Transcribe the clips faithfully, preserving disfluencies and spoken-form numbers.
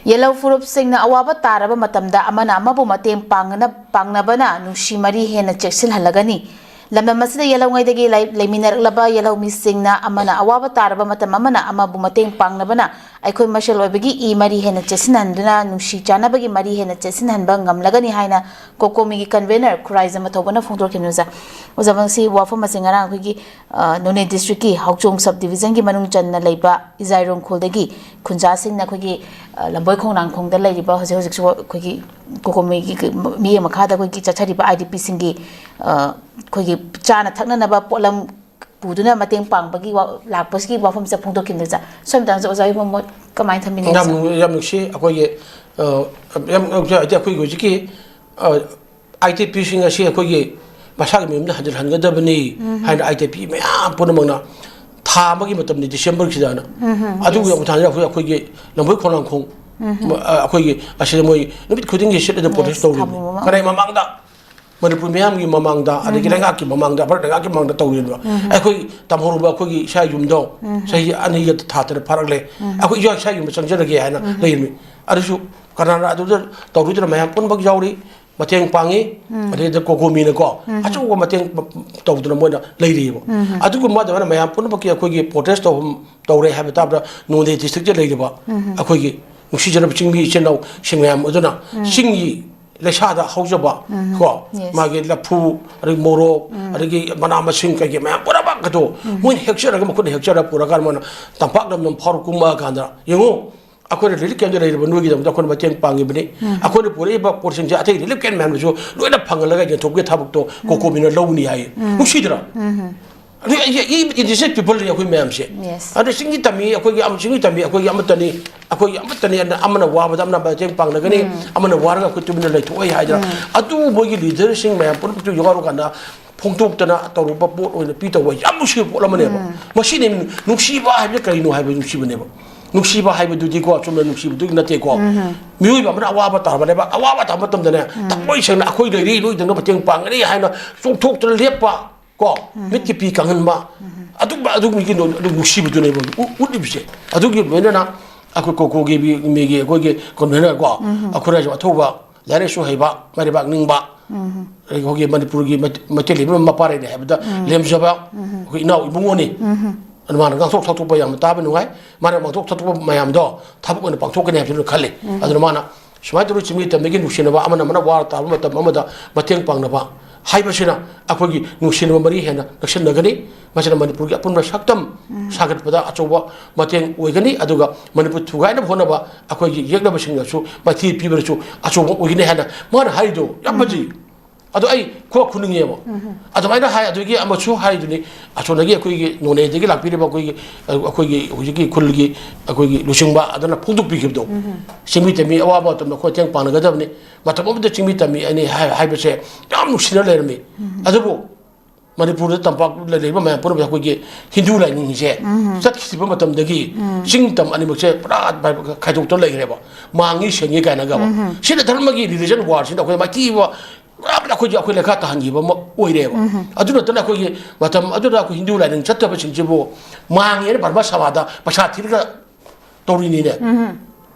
ꯌꯦꯜꯍꯧ ꯐꯨꯔꯨꯞꯁꯤꯡꯅ ꯑꯋꯥꯕ ꯇꯥꯔꯕ ꯃꯇꯝꯗ ꯑꯃꯅ ꯑꯃꯕꯨ ꯃꯇꯦꯡ ꯄꯥꯡꯅ-, ꯄꯥꯡꯅꯕꯅ ꯅꯨꯡꯁꯤ ꯃꯔꯤ ꯍꯦꯟꯅ ꯆꯦꯠꯁꯤꯜꯍꯜꯂꯒꯅꯤ꯫ ꯂꯝꯗꯝ ꯑꯁꯤꯗ ꯌꯦꯜꯍꯧꯉꯩꯗꯒꯤ ꯂꯩ-, ꯂꯩꯃꯤꯟꯅꯔꯛꯂꯕ ꯌꯦꯜꯍꯧ ꯃꯤꯁꯤꯡꯅ ꯑꯃꯅ ꯑꯋꯥꯕ ꯇꯥꯔꯕ ꯃꯇꯝ ꯑꯃꯅ ꯑꯃꯕꯨ ꯃꯇꯦꯡ ꯄꯥꯡꯅꯕꯅ ꯑꯩꯈꯣꯏ ꯃꯁꯦꯜ ꯑꯣꯏꯕꯒꯤ ꯏ ꯃꯔꯤ ꯍꯦꯟꯅ ꯆꯦꯠꯁꯤꯟꯍꯟꯗꯨꯅ ꯅꯨꯡꯁꯤ ꯆꯥꯟꯅꯕꯒꯤ ꯃꯔꯤ ꯍꯦꯟꯅ ꯆꯦꯠꯁꯤꯟꯍꯟꯕ ꯉꯝꯂꯒꯅꯤ ꯍꯥꯏꯅ ꯀꯣꯀꯣꯃꯤꯒꯤ convener ꯈꯨꯔꯥꯏꯖꯝ ꯑꯊꯧꯕꯅ ꯐꯣꯡꯗꯣꯛꯈꯤꯕꯅꯤ꯫ ꯑꯣꯖꯥ, ꯑꯣꯖꯥ, ꯃꯁꯤ ꯋꯥꯐꯝ ꯑꯁꯤ ꯉꯔꯥꯡ ꯑꯩꯈꯣꯏꯒꯤ, ꯑ, ꯅꯣꯅꯦ district ꯀꯤ ꯍꯥꯎꯆꯣꯡ sub division ꯒꯤ ꯃꯅꯨꯡ ꯆꯟꯅ ꯂꯩꯕ ꯏꯖꯥꯏꯔꯣꯡ ꯈꯨꯜꯗꯒꯤ ꯈꯨꯟꯖꯥꯁꯤꯡꯅ ꯑꯩꯈꯣꯏꯒꯤ, ꯑ, ꯂꯝꯕꯣꯏ ꯈꯣꯡꯅꯥꯡꯈꯣꯡꯗ ꯂꯩꯔꯤꯕ ꯍꯧꯖꯤꯛ ꯍꯧꯖꯤꯛꯁꯨ ꯑꯩꯈꯣꯏꯒꯤ ꯀꯣꯀꯣꯃꯤꯒꯤ ꯃꯤꯠꯌꯦꯡ ꯃꯈꯥꯗ ꯑꯩꯈꯣꯏꯒꯤ ꯆꯠꯊꯔꯤꯕ I D P ꯁꯤꯡꯒꯤ, ꯑ, ꯑꯩꯈꯣꯏꯒꯤ ꯆꯥꯅ ꯊꯛꯅꯅꯕ ꯄꯣꯠꯂꯝ ꯄꯨꯗꯨꯅ ꯃꯇꯦꯡ ꯄꯥꯡꯕꯒꯤ ꯋꯥ-, ꯂꯥꯛꯄꯁꯤꯒꯤ ꯋꯥꯐꯝꯁꯦ ꯐꯣꯡꯗꯣꯛꯈꯤꯕꯅꯤ, ꯑꯣꯖꯥ꯫ ꯁꯣꯝ ꯃꯇꯥꯡꯁꯤꯗ ꯑꯣꯖꯥꯒꯤ ꯃꯣꯠ ꯀꯃꯥꯏꯅ ꯊꯝꯕꯤꯅꯤꯡꯉꯤ, ꯌꯥꯝ ꯁꯥꯔ? ꯅꯨꯡ-, ꯌꯥꯝ ꯅꯨꯡꯁꯤ꯫ ꯑꯩꯈꯣꯏꯒꯤ, ꯑ, ꯌꯥꯝ, ꯌꯥꯝ, ꯍꯥꯏꯗꯤ ꯑꯩꯈꯣꯏꯒꯤ ꯍꯧꯖꯤꯛꯀꯤ, ꯑ, I D P ꯁꯤꯡ ꯑꯁꯤ ꯑꯩꯈꯣꯏꯒꯤ ꯃꯁꯥꯒꯤ ꯃꯌꯨꯝꯗ ꯍꯟꯖꯤꯜꯍꯟꯒꯗꯕꯅꯤ ꯎꯝ꯫ ꯍꯥꯏꯅ I D P ꯃꯌꯥꯝ ꯄꯨꯝꯅꯃꯛꯅ ꯊꯥ ꯑꯃꯒꯤ ꯃꯇꯝꯅꯤ, December ꯁꯤꯗꯅ꯫ ꯎꯝ꯫ ꯑꯗꯨꯒꯤ ꯌꯦꯁ꯫ ꯃꯇꯥꯡꯗ ꯑꯩꯈꯣꯏ, ꯑꯩꯈꯣꯏꯒꯤ ꯂꯝꯕꯣꯏ ꯈꯣꯡꯅꯥꯡꯈꯣꯡ, ꯎꯝ꯫ ꯑ, ꯑꯩꯈꯣꯏꯒꯤ ꯑꯁꯤꯗ ꯃꯣꯏ ꯅꯨꯃꯤꯠ ꯈꯨꯗꯤꯡꯒꯤ ꯁꯤꯠ ꯑꯗꯨꯝ ꯌꯦꯁ, ꯄ꯭ꯔꯣꯇꯦꯁ ꯇꯧꯔꯤꯕꯅꯤ꯫ ꯊꯥꯕ ꯑꯃ꯫ ꯀꯅꯥꯏ ꯃꯃꯥꯡꯗ? ꯃꯅꯤꯄꯨꯔ ꯃꯤꯌꯥꯝꯒꯤ ꯃꯃꯥꯡꯗ, ꯑꯗꯒꯤ ꯎꯝ꯫ ꯂꯩꯉꯥꯛꯀꯤ ꯃꯃꯥꯡꯗ, ꯚꯥꯔꯠ ꯂꯩꯉꯥꯛꯀꯤ ꯃꯃꯥꯡꯗ ꯇꯧꯔꯤꯕ꯫ ꯎꯝ꯫ ꯑꯩꯈꯣꯏ ꯇꯝꯍꯧꯔꯕ ꯑꯩꯈꯣꯏꯒꯤ ꯏꯁꯥ ꯌꯨꯝꯗꯣ ꯎꯝ꯫ ꯆꯍꯤ ꯑꯅꯤꯒ ꯊꯥ ꯇꯔꯦꯠ ꯐꯥꯔꯛꯂꯦ꯫ ꯎꯝ꯫ ꯑꯩꯈꯣꯏ ꯏꯁꯥ ꯏꯁꯥ ꯌꯨꯝꯗ ꯆꯪꯖꯔꯒꯦ ꯍꯥꯏꯅ ꯎꯝ꯫ ꯂꯩꯔꯝꯃꯤ꯫ ꯑꯗꯨꯁꯨ ꯀꯅꯥꯅ ꯑꯗꯨꯗ ꯇꯧꯔꯨꯗꯅ ꯃꯌꯥꯝ ꯄꯨꯝꯅꯃꯛ ꯌꯥꯎꯔꯤ, ꯃꯇꯦꯡ ꯄꯥꯡꯉꯤ꯫ ꯎꯝ꯫ ꯑꯗꯩꯗ ꯀꯣꯀꯣꯃꯤꯅꯀꯣ ꯎꯝ꯫ ꯑꯆꯧꯕ ꯃꯇꯦꯡ ꯇꯧꯗꯅ ꯃꯣꯏꯅ ꯂꯩꯔꯤꯑꯕ꯫ ꯎꯝ꯫ ꯑꯗꯨꯒꯨꯝꯕ ꯑꯗꯨꯃꯥꯏꯅ ꯃꯌꯥꯝ ꯄꯨꯝꯅꯃꯛꯀꯤ ꯑꯩꯈꯣꯏꯒꯤ ꯄ꯭ꯔꯣꯇꯦꯁ ꯇꯧꯐꯝ ꯇꯧꯔꯦ ꯍꯥꯏꯕ ꯇꯥꯕꯗ ꯅꯣꯅꯦ district ꯇ ꯂꯩꯔꯤꯕ ꯎꯝ꯫ ꯑꯩꯈꯣꯏꯒꯤ ꯅꯨꯡꯁꯤꯖꯔꯕ ꯆꯤꯡꯃꯤ ꯏꯆꯤꯟ ꯏꯅꯥꯎꯁꯤꯡ ꯃꯌꯥꯝ ꯑꯗꯨꯅ ꯎꯝ꯫ ꯆꯤꯡꯒꯤ ꯂꯩꯁꯥꯗ ꯍꯧꯖꯕ ꯎꯝ꯫ ꯀꯣ ꯌꯦꯁ꯫ ꯃꯥꯒꯤ ꯂꯐꯨ, ꯑꯗꯒꯤ ꯃꯣꯔꯣꯛ, ꯎꯝ꯫ ꯑꯗꯒꯤ ꯃꯅꯥ ꯃꯁꯤꯡ ꯀꯩꯀꯩ ꯃꯌꯥꯝ ꯄꯨꯝꯅꯃꯛ ꯑꯗꯣ ꯎꯝ꯫ ꯃꯣꯏꯅ ꯍꯦꯛꯆꯔꯒ, ꯃꯈꯨꯠꯅ ꯍꯦꯛꯆꯔꯒ ꯄꯨꯔꯀꯥꯟꯗ ꯃꯣꯏꯅ ꯇꯝꯄꯥꯛ ꯂꯝꯗꯝ ꯐꯥꯎꯔ ꯀꯨꯝꯃꯛꯑꯀꯥꯟꯗ ꯌꯦꯡꯉꯨ, ꯑꯩꯈꯣꯏꯅ relief camp ꯇ ꯂꯩꯔꯤꯕ ꯅꯣꯏꯒꯤꯗꯃꯛꯇ ꯑꯩꯈꯣꯏꯅ ꯃꯇꯦꯡ ꯄꯥꯡꯉꯤꯕꯅꯤ꯫ ꯎꯝ꯫ ꯑꯩꯈꯣꯏꯅ ꯄꯨꯔꯛꯏꯕ ꯄꯣꯠꯁꯤꯡꯁꯦ ꯑꯇꯩ relief camp ꯃꯌꯥꯝꯗꯁꯨ ꯂꯣꯏꯅ ꯐꯪꯍꯜꯂꯒ ꯌꯦꯟꯊꯣꯛꯄꯒꯤ ꯊꯕꯛꯇꯣ ꯎꯝ꯫ ꯀꯣꯀꯣꯃꯤꯅ ꯂꯧꯅꯤ ꯍꯥꯏ꯫ ꯎꯝ꯫ ꯅꯨꯡꯁꯤꯗ꯭ꯔꯥ? ꯎꯝ꯫ ꯑꯗꯨ ꯑꯩ, ꯑꯩ, indigenous people ꯅꯤ ꯑꯩꯈꯣꯏ ꯃꯌꯥꯝꯁꯦ꯫ ꯌꯦꯁ꯫ ꯑꯗꯨ ꯆꯤꯡꯒꯤ ꯇꯝꯃꯤ ꯑꯩꯈꯣꯏꯒꯤ ꯑꯃ-, ꯆꯤꯡꯒꯤ ꯇꯝꯃꯤ ꯑꯩꯈꯣꯏꯒꯤ ꯑꯃꯠꯇꯅꯤ, ꯑꯩꯈꯣꯏꯒꯤ ꯑꯃꯠꯇꯅꯤ, ꯑꯗꯨꯅ ꯑꯃꯅ ꯋꯥꯕꯗ ꯑꯃꯅ ꯃꯇꯦꯡ ꯄꯥꯡꯅꯒꯅꯤ, ꯎꯝ꯫ ꯑꯃꯅ ꯋꯥꯔꯒ ꯑꯩꯈꯣꯏ ꯇꯨꯃꯤꯟꯅ ꯂꯩꯊꯣꯛꯑꯣꯏ ꯍꯥꯏꯗꯅ꯫ ꯎꯝ꯫ ꯑꯗꯨ ꯃꯣꯏꯒꯤ leader ꯁꯤꯡ ꯃꯌꯥꯝ ꯄꯨꯝꯅꯃꯛꯇꯨ ꯌꯥꯎꯔꯀꯥꯟꯗ ꯐꯣꯡꯗꯣꯛꯇꯅ ꯇꯧꯔꯨꯕ ꯄꯣꯠ ꯑꯣꯏꯅ ꯄꯤ ꯇꯧꯕ ꯌꯥꯝ ꯅꯨꯡꯁꯤꯕ ꯄꯣꯠ ꯑꯃꯅꯦꯕ꯫ ꯎꯝ꯫ ꯃꯁꯤꯅꯦ ꯅꯨꯡꯁꯤꯕ ꯍꯥꯏꯕꯁꯦ ꯀꯔꯤꯅꯣ ꯍꯥꯏꯕ ꯅꯨꯡꯁꯤꯕꯅꯦꯕ꯫ ꯅꯨꯡꯁꯤꯕ ꯍꯥꯏꯕꯗꯨꯗꯤꯀꯣ, ꯆꯨꯝꯅ ꯅꯨꯡꯁꯤꯕꯗꯨꯒꯤ ꯅꯠꯇꯦꯀꯣ꯫ ꯎꯝ꯫ ꯃꯤꯑꯣꯏꯕ ꯑꯃꯅ ꯑꯋꯥꯕ ꯇꯥꯔꯕꯅꯦꯕ, ꯑꯋꯥꯕ ꯇꯥꯕ ꯃꯇꯝꯗꯅꯦ, ꯎꯝ꯫ ꯊꯃꯣꯏ ꯁꯦꯡꯅ "ꯑꯩꯈꯣꯏ ꯂꯩꯔꯤ, ꯅꯣꯏꯗꯪꯅ ꯃꯇꯦꯡ ꯄꯥꯡꯒꯅꯤ" ꯍꯥꯏꯅ ꯆꯣꯡꯊꯣꯛꯇꯅ ꯂꯦꯞꯄ꯫ ꯀꯣ, ꯎꯝ꯫ ꯃꯤꯠꯀꯤ ꯄꯤ ꯀꯪꯍꯟꯕ, ꯎꯝ꯫ ꯑꯗꯨꯝꯕ, ꯑꯗꯨꯒꯤ ꯀꯩꯅꯣ, ꯑꯗꯨ ꯅꯨꯡꯁꯤꯕꯗꯨꯅꯦꯕ ꯎ-, ꯎꯠꯂꯤꯕꯁꯦ꯫ ꯑꯗꯨꯒꯤ ꯂꯣꯏꯅꯅ ꯑꯩꯈꯣꯏ ꯀꯣꯀꯣꯒꯤ ꯃꯤ-, ꯃꯤꯒꯤ ꯑꯩꯈꯣꯏꯒꯤ convener ꯀꯣ, ꯑꯩꯈꯣꯏꯅꯁꯨ ꯑꯊꯧꯕ, ꯂꯥꯏꯔꯤꯛꯁꯨ ꯍꯩꯕ, ꯃꯔꯩꯕꯥꯛ ꯅꯤꯡꯕ, ꯑꯩꯈꯣꯏꯒꯤ ꯃꯅꯤꯄꯨꯔꯒꯤ ꯃꯩ-, ꯃꯩꯇꯩ ꯂꯩꯕꯥꯛ ꯃꯄꯥꯔꯦꯅꯦ ꯍꯥꯏꯕꯗ ꯂꯦꯝꯖꯕ ꯑꯩꯈꯣꯏ ꯏꯅꯥꯎ ꯏꯕꯨꯡꯉꯣꯅꯤ꯫ ꯑꯗꯨ ꯃꯥꯅ ꯉꯥꯡꯊꯣꯛ ꯁꯛꯊꯣꯛꯄ ꯌꯥꯝꯅ ꯇꯥꯕ ꯅꯨꯡꯉꯥꯏ꯫ ꯃꯥꯅ ꯉꯥꯡꯊꯣꯛ ꯁꯛꯊꯣꯛꯄ ꯃꯌꯥꯝꯗꯣ ꯊꯕꯛ ꯑꯣꯏꯅ ꯄꯥꯡꯊꯣꯛꯀꯅꯤ ꯍꯥꯏꯕꯁꯨ ꯈꯜꯂꯤ꯫ ꯑꯗꯨꯅ ꯃꯥꯅ ꯁꯨꯃꯥꯏꯅ ꯇꯧꯔꯒ ꯆꯤꯡꯃꯤ ꯇꯝꯃꯤꯒꯤ ꯅꯨꯡꯁꯤꯅꯕ, ꯑꯃꯅ ꯑꯃꯅ ꯋꯥꯔ ꯇꯥꯕ ꯃꯇꯝ ꯑꯃꯗ ꯃꯇꯦꯡ ꯄꯥꯡꯅꯕ ꯍꯥꯏꯕꯁꯤꯅ ꯑꯩꯈꯣꯏꯒꯤ ꯅꯨꯡꯁꯤꯅꯕ ꯃꯔꯤ ꯍꯦꯟꯅ ꯅꯛꯁꯤꯟꯅꯒꯅꯤ꯫ ꯃꯁꯤꯅ ꯃꯅꯤꯄꯨꯔꯒꯤ ꯑꯄꯨꯟꯕ ꯁꯛꯇꯝ ꯁꯥꯒꯠꯄꯗ ꯑꯆꯧꯕ ꯃꯇꯦꯡ ꯑꯣꯏꯒꯅꯤ꯫ ꯑꯗꯨꯒ ꯃꯅꯤꯄꯨꯔ ꯊꯨꯒꯥꯏꯅꯕ ꯍꯣꯠꯅꯕ ꯑꯩꯈꯣꯏꯒꯤ ꯌꯦꯛꯅꯕꯁꯤꯡꯅꯁꯨ ꯃꯥꯏꯊꯤ ꯄꯤꯕꯗꯁꯨ ꯑꯆꯧꯕ ꯑꯣꯏꯒꯅꯤ ꯍꯥꯏꯅ ꯃꯥꯅ ꯍꯥꯏꯔꯤꯗꯣ ꯌꯥꯝ ꯐꯖꯩ꯫ ꯑꯗꯣ ꯑꯩ ꯈꯨꯕꯥꯛ ꯈꯨꯅꯤꯡꯉꯦꯕ꯫ ꯑꯗꯨꯃꯥꯏꯅ ꯍꯥꯏ꯫ ꯑꯗꯨꯒꯤ ꯑꯃꯁꯨ ꯍꯥꯏꯗꯨꯅꯤ, ꯑꯁꯣꯝꯗꯒꯤ ꯑꯩꯈꯣꯏꯒꯤ ꯅꯣꯅꯦꯗꯒꯤ ꯂꯥꯛꯄꯤꯔꯤꯕ ꯑꯩꯈꯣꯏꯒꯤ, ꯑꯩꯈꯣꯏꯒꯤ ꯍꯧꯖꯤꯛꯀꯤ ꯈꯨꯜꯒꯤ ꯑꯩꯈꯣꯏꯒꯤ ꯂꯨꯆꯤꯡꯕ ꯑꯗꯨꯅ ꯐꯣꯡꯗꯣꯛꯄꯤꯈꯤꯕꯗꯣ, ꯆꯤꯡꯃꯤ ꯇꯝꯃꯤ ꯑꯋꯥꯕ ꯃꯇꯝꯗ ꯑꯩꯈꯣꯏ ꯃꯇꯦꯡ ꯄꯥꯡꯅꯒꯗꯕꯅꯤ꯫ ꯃꯇꯝ ꯑꯃꯗ ꯆꯤꯡꯃꯤ ꯇꯝꯃꯤ ꯑꯅꯤ ꯍꯥꯏ-, ꯍꯥꯏꯕꯁꯦ ꯌꯥꯝ ꯅꯨꯡꯁꯤꯅ ꯂꯩꯔꯝꯃꯤ꯫ ꯑꯗꯨꯕꯨ ꯃꯅꯤꯄꯨꯔꯗ ꯇꯝꯄꯥꯛ ꯂꯩꯔꯤꯕ ꯃꯌꯥꯝ ꯄꯨꯝꯅꯃꯛ ꯑꯩꯈꯣꯏꯒꯤ ꯍꯤꯟꯗꯨ ꯂꯥꯏꯅꯤꯡꯁꯦ ꯆꯠꯈꯤꯕ ꯃꯇꯝꯗꯒꯤ ꯆꯤꯡ ꯇꯝ ꯑꯅꯤꯃꯛꯁꯦ ꯄꯨꯔꯥ ꯈꯥꯏꯗꯣꯛꯇꯅ ꯂꯩꯈ꯭ꯔꯦꯕ꯫ ꯃꯥꯡꯉꯤ ꯁꯦꯡꯉꯤ ꯀꯥꯏꯅꯒꯕ꯫ ꯁꯤꯅ ꯙꯔꯃꯒꯤ religion war ꯁꯤꯅ ꯑꯩꯈꯣꯏ ꯃꯥꯏꯊꯤꯕ ꯄꯨꯔꯥ ꯑꯩꯈꯣꯏꯒꯤ, ꯑꯩꯈꯣꯏ ꯂꯩꯈꯥ ꯇꯥꯍꯟꯈꯤꯕ ꯑꯃ ꯑꯣꯏꯔꯦꯕ꯫ ꯑꯗꯨ ꯅꯠꯇꯅ ꯑꯩꯈꯣꯏꯒꯤ ꯃꯇꯝ ꯑꯗꯨꯗ ꯑꯩꯈꯣꯏ ꯍꯤꯟꯗꯨ ꯂꯥꯏꯅꯤꯡ ꯆꯠꯇꯕꯁꯤꯡꯁꯤꯕꯨ ꯃꯥꯡꯉꯦꯅ ꯕꯔꯃꯥ ꯁꯚꯥꯗ ꯄꯩꯁꯥ ꯊꯤꯔꯒ ꯇꯧꯔꯤꯅꯤꯅꯦ꯫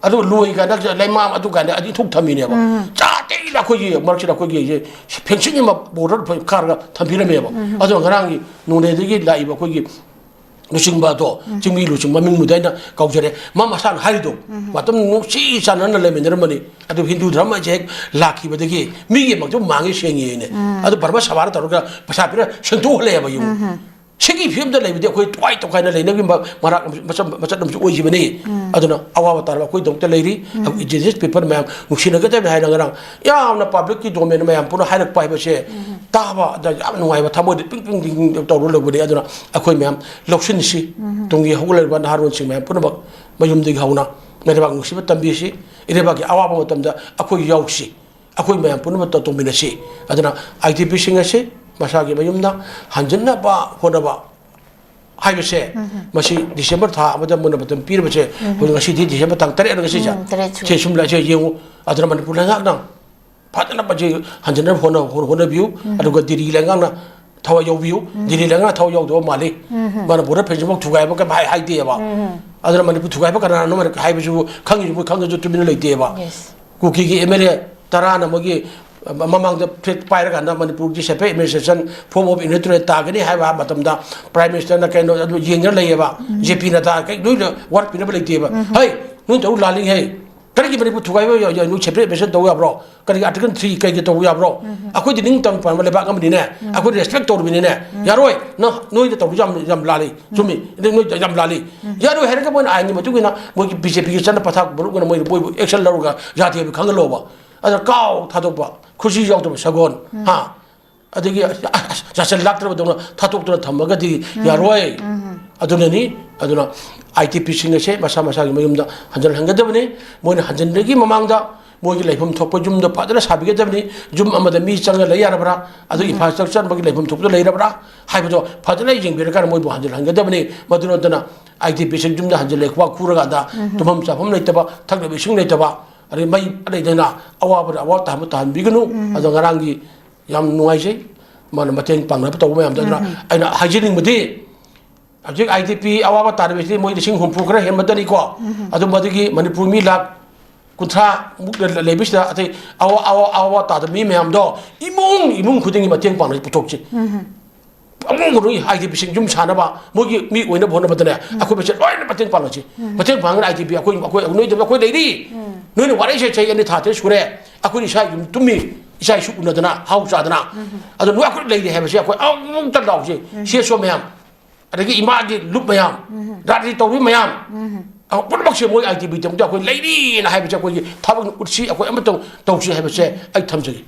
ꯑꯗꯨꯒ ꯂꯣꯏ ꯀꯥꯏꯅ ꯂꯩꯃꯥꯝ ꯑꯗꯨ ꯀꯥꯏꯅ ꯑꯗꯨ ꯏꯊꯣꯛ ꯊꯝꯃꯤꯅꯦꯕ꯫ ꯆꯥ ꯇꯦꯛꯅ ꯑꯩꯈꯣꯏꯒꯤ ꯃꯔꯛꯁꯤꯗ ꯑꯩꯈꯣꯏꯒꯤ ꯐꯦꯟꯁꯤꯡ ꯑꯃ border ꯀꯥꯔꯒ ꯊꯝꯕꯤꯔꯝꯃꯦꯕ꯫ ꯑꯗꯨꯅ ꯉꯔꯥꯡꯒꯤ ꯅꯣꯅꯦꯗꯒꯤ ꯂꯥꯛꯏꯕ ꯑꯩꯈꯣꯏꯒꯤ ꯂꯨꯆꯤꯡꯕ ꯑꯗꯣ, ꯆꯤꯡꯃꯤ ꯂꯨꯆꯤꯡꯕ ꯃꯃꯤꯡꯕꯨꯗꯤ ꯑꯩꯅ ꯀꯧꯖꯔꯦ, ꯃꯥ ꯃꯁꯥꯅ ꯍꯥꯏꯔꯤꯗꯣ꯫ ꯃꯇꯝ ꯅꯨꯡꯁꯤ ꯆꯥꯟꯅꯅ ꯂꯩꯃꯤꯟꯅꯔꯝꯕꯅꯤ꯫ ꯑꯗꯨ ꯍꯤꯟꯗꯨ ꯙꯔꯃꯁꯦ ꯍꯦꯛ ꯂꯥꯛꯈꯤꯕꯗꯒꯤ ꯃꯤꯒꯤ ꯃꯛꯇ ꯃꯥꯡꯉꯤ ꯁꯦꯡꯉꯤꯅꯦ꯫ ꯑꯗꯨ ꯕꯔꯃꯥ ꯁꯚꯥꯅ ꯇꯧꯔꯒ ꯄꯩꯁꯥ ꯄꯤꯔ ꯁꯦꯡꯗꯣꯛꯍꯜꯂꯦꯕ꯫ ꯌꯦꯡꯉꯨ꯫ ꯁꯤꯒꯤ ꯐꯤꯕꯝꯗ ꯂꯩꯕꯗꯤ ꯑꯩꯈꯣꯏ ꯇꯣꯈꯥꯏ ꯇꯣꯈꯥꯏꯅ ꯂꯩꯅꯕꯒꯤ ꯃ-, ꯃꯔꯛ ꯃꯆꯠ ꯑꯃꯁꯨ ꯑꯣꯏꯈꯤꯕꯅꯤ꯫ ꯑꯗꯨꯅ ꯑꯋꯥꯕ ꯇꯥꯔꯕ ꯑꯩꯈꯣꯏꯗꯃꯛꯇ ꯂꯩꯔꯤ꯫ Indigenous people ꯃꯌꯥꯝ ꯅꯨꯡꯁꯤꯅꯒꯗꯕꯅꯤ ꯍꯥꯏꯅ ꯉꯔꯥꯡ ꯌꯥꯝꯅ publicꯀꯤ domain ꯃꯌꯥꯝ ꯄꯨꯟꯅ ꯍꯥꯏꯔꯛꯄ ꯍꯥꯏꯕꯁꯦ ꯇꯥꯕꯗ ꯌꯥꯝ ꯅꯨꯡꯉꯥꯏꯕ, ꯊꯃꯣꯏꯗ ꯄꯤꯡ ꯄꯤꯡ ꯄꯤꯡ ꯄꯤꯡ ꯇꯧꯔ ꯂꯩꯕꯅꯤ꯫ ꯑꯗꯨꯅ ꯑꯩꯈꯣꯏ ꯃꯌꯥꯝ ꯂꯧꯁꯤꯟꯁꯤ꯫ ꯇꯨꯡꯒꯤ ꯍꯧꯒꯠꯂꯛꯂꯤꯕ ꯅꯍꯥꯔꯣꯜꯁꯤꯡ ꯃꯌꯥꯝ ꯄꯨꯝꯅꯃꯛ ꯃꯌꯨꯝꯗꯒꯤ ꯍꯧꯅ ꯂꯩꯕꯥꯛ ꯅꯨꯡꯁꯤꯕ ꯇꯝꯕꯤꯁꯤ꯫ ꯏꯔꯩꯕꯥꯛꯀꯤ ꯑꯋꯥꯕ ꯃꯇꯝꯗ ꯑꯩꯈꯣꯏ ꯌꯥꯎꯁꯤ꯫ ꯑꯩꯈꯣꯏ ꯃꯌꯥꯝ ꯄꯨꯝꯅꯃꯛꯇ ꯇꯧꯃꯤꯟꯅꯁꯤ꯫ ꯑꯗꯨꯅ IDPꯁꯤꯡ ꯑꯁꯤ ꯃꯁꯥꯒꯤ ꯃꯌꯨꯝꯗ ꯍꯟꯖꯤꯟꯅꯕ ꯍꯣꯠꯅꯕ ꯍꯥꯏꯕꯁꯦ, ꯃꯁꯤ December ꯊꯥ ꯑꯃꯗ ꯃꯣꯏꯅ ꯃꯇꯝ ꯄꯤꯔꯕꯁꯦ, ꯍꯧꯖꯤꯛ ꯉꯁꯤꯗꯤ December ꯇꯥꯡ ꯇꯔꯦꯠ ꯉꯁꯤꯁꯦ꯫ ꯎꯝ, ꯇꯔꯦꯠ ꯁꯨꯔꯦ꯫ ꯁꯦ ꯁꯨꯝ ꯂꯩꯁꯦ ꯌꯦꯡꯉꯨ꯫ ꯑꯗꯨꯅ ꯃꯅꯤꯄꯨꯔ ꯂꯩꯉꯥꯛꯅ ꯐꯖꯅ ꯃꯁꯤ ꯍꯟꯖꯤꯟꯅꯕ ꯍꯣꯠꯅ-, ꯍꯣꯠꯅꯕꯤꯌꯨ꯫ ꯑꯗꯨꯒ ꯗꯤꯜꯂꯤ ꯂꯩꯉꯥꯛꯅ ꯊꯋꯥꯏ ꯌꯥꯎꯕꯤꯌꯨ꯫ ꯗꯤꯜꯂꯤ ꯂꯩꯉꯥꯛꯅ ꯊꯋꯥꯏ ꯌꯥꯎꯗꯕ ꯃꯥꯜꯂꯤ꯫ ꯃꯥꯅ border fencingꯐꯥꯎ ꯊꯨꯒꯥꯏꯕ ꯀꯩꯝ ꯍꯥꯏ-, ꯍꯥꯏꯗꯦꯕ꯫ ꯑꯗꯨꯅ ꯃꯅꯤꯄꯨꯔ ꯊꯨꯒꯥꯏꯕ ꯀꯅꯥꯅꯣ ꯍꯥꯏꯕꯁꯤꯕꯨ ꯈꯪꯉꯤꯁꯤꯕꯨ ꯈꯪꯗꯁꯨ ꯇꯨꯃꯤꯟꯅ ꯂꯩꯇꯦꯕ꯫ Yes. ꯀꯨꯀꯤꯒꯤ ꯑꯦꯝ ꯑꯦꯜ ꯑꯦ ꯇꯔꯥꯅ ꯃꯣꯏꯒꯤ ꯃꯃꯥꯡꯗ ꯐ꯭ꯂꯦꯠ ꯄꯥꯏꯔꯀꯥꯟꯗ ꯃꯅꯤꯄꯨꯔꯒꯤ separate administration form of unitary ꯇꯥꯒꯅꯤ ꯍꯥꯏꯕ ꯃꯇꯝꯗ ꯄ꯭ꯔꯥꯏꯝ ꯃꯤꯅꯤꯁꯇꯔꯅ ꯀꯩꯅꯣ ꯑꯗꯨ ꯌꯦꯡꯗꯅ ꯂꯩꯌꯦꯕ꯫ ꯖꯦ ꯄꯤ ꯅꯗꯥ ꯀꯩ ꯂꯣꯏꯅ ꯋꯥꯔꯛꯄꯤꯅꯕ ꯂꯩꯇꯦꯕ꯫ ꯍꯩ, ꯅꯣꯏ ꯇꯧ ꯂꯥꯜꯂꯤ ꯍꯩ꯫ ꯀꯔꯤꯒꯤ ꯃꯅꯤꯄꯨꯔ ꯊꯨꯒꯥꯏꯕ ꯌꯥ- ꯌꯥ- ꯅꯣꯏ separate administration ꯇꯧ ꯌꯥꯕ꯭ꯔꯣ? ꯀꯔꯤꯒꯤ Article three ꯀꯩꯒꯤ ꯇꯧꯕ ꯌꯥꯕ꯭ꯔꯣ? ꯑꯩꯈꯣꯏꯗꯤ ꯅꯤꯡꯇꯝ ꯄꯥꯟꯕ ꯂꯩꯕꯥꯛ ꯑꯃꯅꯤꯅꯦ꯫ ꯑꯩꯈꯣꯏ respect ꯇꯧꯔꯤꯕꯅꯤꯅꯦ꯫ ꯌꯥꯔꯣꯏ꯫ ꯅꯪ ꯅꯣꯏꯗ ꯇꯧꯔꯤ ꯌꯥꯝ ꯌꯥꯝ ꯂꯥꯜꯂꯤ꯫ ꯆꯨꯝꯃꯤ꯫ ꯑꯗꯩ ꯅꯣꯏ ꯌꯥꯝ ꯂꯥꯜꯂꯤ꯫ ꯌꯥꯔꯣꯏ ꯍꯥꯏꯔꯒ ꯃꯣꯏꯅ ꯑꯥꯏꯟꯒꯤ ꯃꯇꯨꯡ ꯏꯟꯅ ꯃꯣꯏꯒꯤ ꯕꯤ ꯖꯦ ꯄꯤꯒꯤ ꯆꯠꯅ ꯄꯊꯥꯞ ꯃꯔꯨꯞ ꯑꯣꯏꯅ ꯃꯣꯏꯅ ꯃꯣꯏꯕꯨ action ꯂꯧꯔꯒ ꯌꯥꯗꯦ ꯍꯥꯏꯕ ꯈꯪꯍꯜꯂꯣꯕ꯫ ꯑꯗ ꯀꯥꯎ ꯊꯥꯗꯣꯛꯄ, ꯈꯨꯖꯤ ꯌꯥꯎꯗꯕ ꯁꯒꯣꯜ꯫ ꯍꯥ? ꯑꯗꯒꯤ ꯑꯁ, ꯑꯁ, ꯌꯥꯁꯤꯜꯂꯛꯇ꯭ꯔꯕꯗꯧꯅ ꯊꯥꯗꯣꯛꯇꯨꯅ ꯊꯝꯃꯒꯗꯤ ꯌꯥꯔꯣꯏ꯫ ꯑꯗꯨꯅꯅꯤ꯫ ꯑꯗꯨꯅ ꯑꯥꯏ ꯗꯤ ꯄꯤꯁꯤꯡ ꯑꯁꯦ ꯃꯁꯥ ꯃꯁꯥꯒꯤ ꯃꯌꯨꯝꯗ ꯍꯟꯖꯤꯜꯍꯟꯒꯗꯕꯅꯤ꯫ ꯃꯣꯏꯅ ꯍꯟꯖꯤꯟꯕꯒꯤ ꯃꯃꯥꯡꯗ ꯃꯣꯏꯒꯤ ꯂꯩꯐꯝ ꯊꯣꯛꯄ ꯌꯨꯝꯗꯣ ꯐꯖꯅ ꯁꯥꯕꯤꯒꯗꯕꯅꯤ꯫ ꯌꯨꯝ ꯑꯃꯗ ꯃꯤ ꯆꯪꯉ ꯂꯩ ꯌꯥꯔꯕ꯭ꯔꯥ? ꯑꯗꯨ infrastructure ꯑꯃꯒꯤ ꯂꯩꯐꯝ ꯊꯣꯛꯄꯗ ꯂꯩꯔꯕ꯭ꯔꯥ ꯍꯥꯏꯕꯗꯣ ꯐꯖꯅ ꯌꯦꯡꯕꯤꯔꯀꯥꯟꯗ ꯃꯣꯏꯕꯨ ꯍꯟꯖꯤꯜꯍꯟꯒꯗꯕꯅꯤ꯫ ꯃꯗꯨ ꯅꯠꯇꯅ ꯑꯥꯏ ꯗꯤ ꯄꯤꯁꯤꯡ ꯌꯨꯝꯗ ꯍꯟꯖꯤꯜꯂꯦ ꯈꯨꯕꯥꯛ ꯈꯨꯔꯀꯥꯟꯗ ꯇꯨꯝꯐꯝ ꯆꯥꯐꯝ ꯂꯩꯇꯕ, ꯊꯛꯅꯕ ꯏꯁꯤꯡ ꯂꯩꯇꯕ, ꯑꯗꯩ ꯃꯩ ꯂꯩꯗꯅ ꯑꯋꯥꯕꯗ ꯑꯋꯥꯕ ꯇꯥꯍꯟꯕ ꯇꯥꯍꯟꯕꯤꯒꯅꯨ꯫ ꯑꯗꯣ ꯉꯔꯥꯡꯒꯤ ꯌꯥꯝ ꯅꯨꯡꯉꯥꯏꯖꯩ꯫ ꯃꯥꯅ ꯃꯇꯦꯡ ꯄꯥꯡꯅꯕ ꯇꯧꯕ ꯃꯌꯥꯝꯗꯣ꯫ ꯑꯗꯨꯅ ꯑꯩꯅ ꯍꯥꯏꯖꯅꯤꯡꯕꯗꯤ, ꯍꯧꯖꯤꯛ ꯑꯥꯏ ꯗꯤ ꯄꯤ ꯑꯋꯥꯕ ꯇꯥꯔꯤꯕꯁꯤꯗꯤ ꯃꯣꯏ ꯂꯤꯁꯤꯡ ꯍꯨꯝꯐꯨ ꯈꯔ ꯍꯦꯟꯕꯗꯅꯤꯀꯣ꯫ ꯑꯗꯨ ꯃꯗꯨꯒꯤ ꯃꯅꯤꯄꯨꯔ ꯃꯤ ꯂꯥꯈ ꯀꯨꯟꯊ꯭ꯔꯥ ꯃꯨꯛ ꯂꯩꯕꯁꯤꯗ ꯑꯇꯩ ꯑꯋꯥ-, ꯑꯋꯥ-, ꯑꯋꯥꯕ ꯇꯥꯗꯕ ꯃꯤ ꯃꯌꯥꯝꯗꯣ ꯏꯃꯨꯡ, ꯏꯃꯨꯡ ꯈꯨꯗꯤꯡꯒꯤ ꯃꯇꯦꯡ ꯄꯥꯡꯅ ꯄꯨꯊꯣꯛꯁꯤ꯫ ꯑꯃꯨꯛ ꯃꯅꯨꯡ ꯑꯥꯏ ꯗꯤ ꯄꯤꯁꯤꯡ ꯌꯨꯝ ꯁꯥꯅꯕ, ꯃꯣꯏꯒꯤ ꯃꯤ ꯑꯣꯏꯅꯕ ꯍꯣꯠꯅꯕꯗꯅꯦ, ꯑꯩꯈꯣꯏ ꯃꯁꯦꯟ ꯂꯣꯏꯅ ꯃꯇꯦꯡ ꯄꯥꯡꯅꯁꯤ꯫ ꯃꯇꯦꯡ ꯄꯥꯡꯗꯅ ꯑꯥꯏ ꯗꯤ ꯄꯤ ꯑꯩꯈꯣꯏ, ꯑꯩꯈꯣꯏ ꯅꯣꯏꯗ ꯑꯩꯈꯣꯏ ꯂꯩꯔꯤ꯫ ꯅꯣꯏꯅ ꯋꯥꯔꯛꯏꯁꯦ ꯆꯍꯤ ꯑꯅꯤ ꯊꯥ ꯇꯔꯦꯠ ꯁꯨꯔꯦ꯫ ꯑꯩꯈꯣꯏꯅ ꯏꯁꯥ ꯌꯨꯝ ꯇꯨꯝꯃꯤ, ꯏꯆꯥ ꯏꯁꯨ ꯎꯅꯗꯅ ꯍꯥꯎ ꯆꯥꯗꯅ꯫ ꯑꯗꯣ ꯅꯣꯏ ꯑꯩꯈꯣꯏ ꯂꯩꯔꯤ ꯍꯥꯏꯕꯁꯦ ꯑꯩꯈꯣꯏ ꯑꯃꯨꯛꯇ ꯂꯥꯎꯁꯤ꯫ ꯁꯤ ꯑꯦꯁ ꯑꯣ ꯃꯌꯥꯝ, ꯑꯗꯒꯤ ꯏꯃꯥꯒꯤ ꯂꯨꯞ ꯃꯌꯥꯝ, ꯔꯥꯖꯅꯤꯇꯤ ꯇꯧꯔꯤ ꯃꯌꯥꯝ, ꯑ, ꯄꯨꯝꯅꯃꯛꯁꯦ ꯃꯣꯏ ꯑꯥꯏ ꯗꯤ ꯄꯤꯗꯃꯛꯇ ꯑꯩꯈꯣꯏ ꯂꯩꯔꯤꯅ ꯍꯥꯏꯕꯁꯦ ꯑꯩꯈꯣꯏꯒꯤ ꯊꯕꯛ ꯎꯠꯁꯤ, ꯑꯩꯈꯣꯏ ꯑꯃꯇꯪ ꯇꯧꯁꯤ ꯍꯥꯏꯕꯁꯦ ꯑꯩ ꯊꯝꯖꯒꯦ꯫